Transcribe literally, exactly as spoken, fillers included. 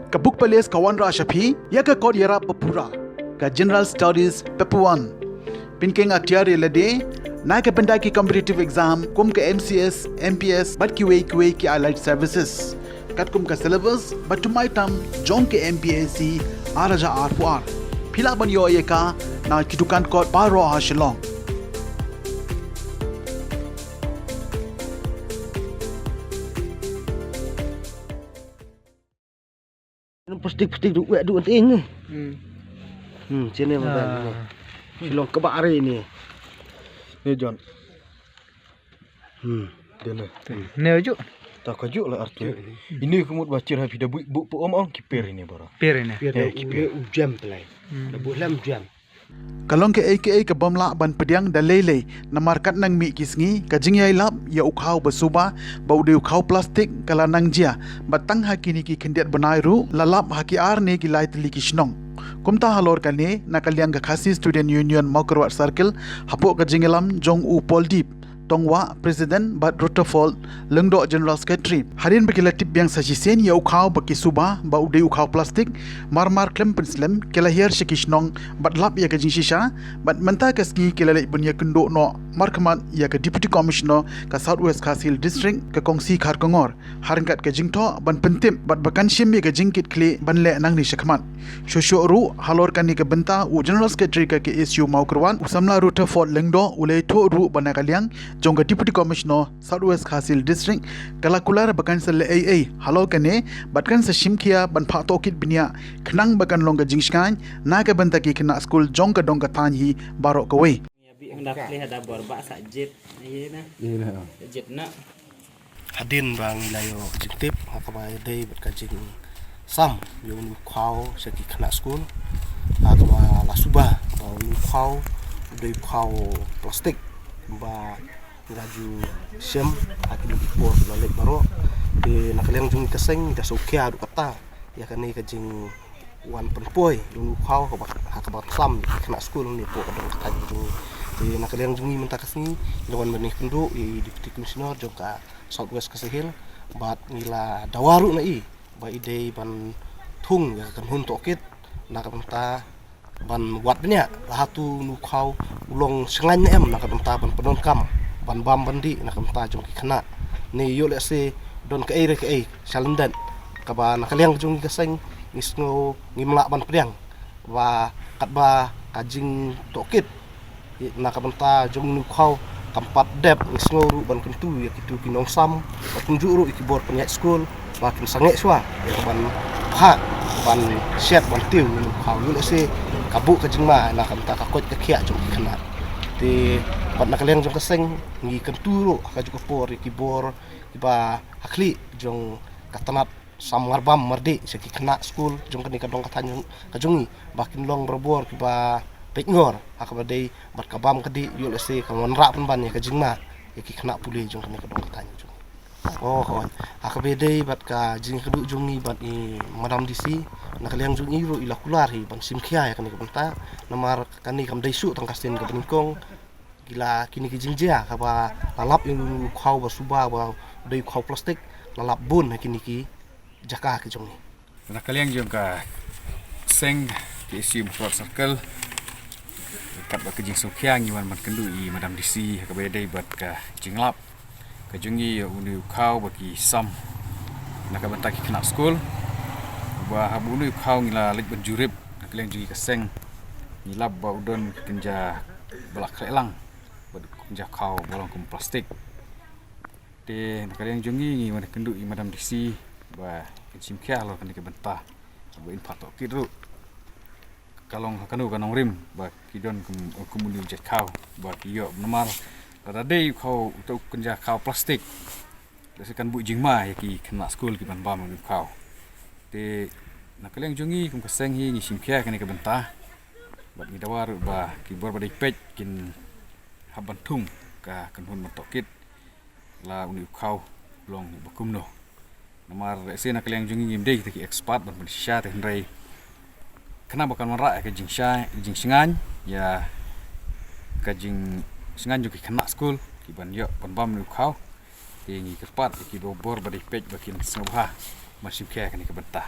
Ka Book Palace ka wanrah sha phi ïa ka kot ïarap ba pura, ka General Studies Paper One. Pynkheiñ atiar ïa lade na ka bynta ki competitive exam kum ka M C S, M P S bad kiwei kiwei ki allied services. Katkum ka syllabus bad thymmai tam jong ka M P S C ar hajar arphew ar. Phi lah ban ïoh ïa ka na ki dukan kot baroh ha Shillong. Plastik plastik du wek du anting ni. Hmm. Hmm, sini makan ni. Shillong kaba ari ni. Ni John. Hmm. Dia ni. Ni aja. Tak aja lah arti. Ini kemut bacir ha phi da bu bu pu om ong ki per ini bara. Per ini. Per eh, ki per. U jam pelai. Hmm. Da bu lam jam. Ka long kaei kaei ka bym lah ban pdiang da lei lei, namar kat nang mih ki sngi ka jingïailap ïa u khaw ba suba ba u dei u khaw plastik ka la nang jia, bad tang ha kine ki khyndiat bnai ruh la lap ha ki ar ne ki lai tylli ki shnong. Kumta halor kane, na ka liang ka Khasi Student Union Mawkyrwat Circle, hapoh ka jingïalam jong u Paul Deep Tongwah, President, bad Rutherford Lyngdoh, General Secretary. Hadien ba ki la tip biang sa shisien ïa u khaw ba ki suba ba u dei u khaw plastik, mar mar khlem pynslem ki la hiar sha ki shnong bad lap ïa ka jingshisha, bad mynta ka sngi ki la leit ban ïakynduh noh markhmat ïa ka Deputy Commissioner ka South West Khasi Hills District, ka Kongsi Kharkongor, ha ryngkat ka jingthoh ban pyntip bad ba kan shim ïa ka jingkitkhlieh ban leh nangne shakhmat. Shuh shuh ruh halor kane ka bynta, u General Secretary ka K S U Mawkyrwat, u samla Rutherford Lyngdoh, u la ïathuh ruh ba na ka liang jong ka Deputy Commissioner South West Khasi Hills District ka la kular ba kan sa leh ei ei halor kane, bad kan sa shim khia ban phah tohkit bniah khnang ba kan long ka jingshngaiñ na ka bynta ki khynnah skul jong ka dong ka thaiñ hi baroh kawei. Ïa bi hang dap leh da bor ba sa jit. Ïa na. Ïa na. Jit na. Hadien ba ngi la ïoh jingtip ha kaba ïadei bad ka jingsam ïa u khaw sha ki khynnah skul, ha kaba la suba ba u khaw u dei u khaw plastik ba ngi la ju shem ha kine ki por la leit baroh. Te na ka liang jong ngi ka seng ngi da sngewkhia haduh katta ïa kane ka jing wan pynpoi ïa u khaw ha kaba, ha kaba sam ki khynnah skul ne pok ka dong ka thaiñ jong ngi. Te na ka liang jong ngi mynta ka sngi ngi wan ban ïakynduh ïa i Deputy Commissioner jong ka South West Khasi Hills, bad ngi la dawa ruh na i ba i dei ban thung ïa ka kynhun tohkit na ka bynta ban wad bniah la hato u khaw u long shngaiñ ne em na ka bynta ban pyndonkam ban bam ban dih na ka bynta jong ki khynnah. Ne ïoh lehse don kaei re kaei shalyndet kaba na ka liang jong ngi ka seng ngi sngew ngim lah ban pdiang ba katba ka jingtohkit na ka bynta jong u khaw kam pat dep, ngi sngew ruh ban kyntu ïa kitu ki nongsam, ba kumjuh ruh ïa ki bor pynïaid skul ba kin sangeh shuwa ïa ka ban phah ban shet ban tiew ïa u khaw, ïoh lehse ka buh ka jingma na ka bynta ka koit ka khiah jong ki khynnah. Te bad na ka liang jong ka seng ngi kyntu ruh ha kajuh ka por ïa ki bor kiba ha khlieh jong ka tnat sam marbam mardih sha ki khynnah skul jong kane ka dong ka thaiñ ka jong ngi ba kin long barabor kiba peit ngor ha kaba dei bad ka bam ka dih, ïoh lehse ka wanrah pynban ïa ka jingma ïa ki khynnah pule jong kane ka dong ka thaiñ ka jong ngi. Oh hooid, ha kaba dei bad ka jingkynduh jong ngi bad i Madam D C, na ka liang jong ngi ruh i la kular hi ban shim khia ïa kane ka bynta, namar kane kam dei shuh tang ka sien kaba nyngkong ki la kine ki jingjia kaba la lap ïa u khaw ba suba ba dei u khaw plastik, la lap bun ha kine ki jaka ki jong ngi. Na ka liang jong ka seng K S U Mawkyrwat Circle, katba ka jingsngewkhia ngi wan ban kynduh i Madam D C ha kaba ïadei bad ka jinglap ka jong ngi ïa une u khaw ba ki sam na ka bynta ki khynnah skul. Ba haba une u khaw ngi la leit ban jurip na ka liang jong ngi ka seng, ngi lap ba u don ki kynja ba la khleh lang bad u kynja khaw ba long kum plastik. Te na ka liang jong ngi ngi wan kynduh i Madam D C ba kin shim khia halor kane ka bynta, ba in phah tohkit ruh. Ka long ha kano ka nongrim ba ki don kum, kum une u jait khaw ba ki ïoh namar lada dei u khaw uta u kynja khaw plastik, lehse kan buh jingma ïa ki khynnah skul ki ban bam ïa une u khaw. Te na ka liang jong ngi kum ka seng hi ngi shim khia kane ka bynta bad ngi dawa ruh ba ki bor ba dei peit kin hap ban thung ka kynhun ban tohkit la une u khaw long ba kumno. Namar lehse na ka liang jong ngi ngim dei kita ki expert ban pynshisha, te hynrei khnang ba kan wanrah ïa ka jingshai, jingshngaiñ ïa ka jingshngaiñ jong ki khynnah skul ki ban ïoh ban bam une u khaw. Te ngi kyrpad ïa ki bor ba dei peit ba kin sngewbha ban shim khia ïa kane ka bynta.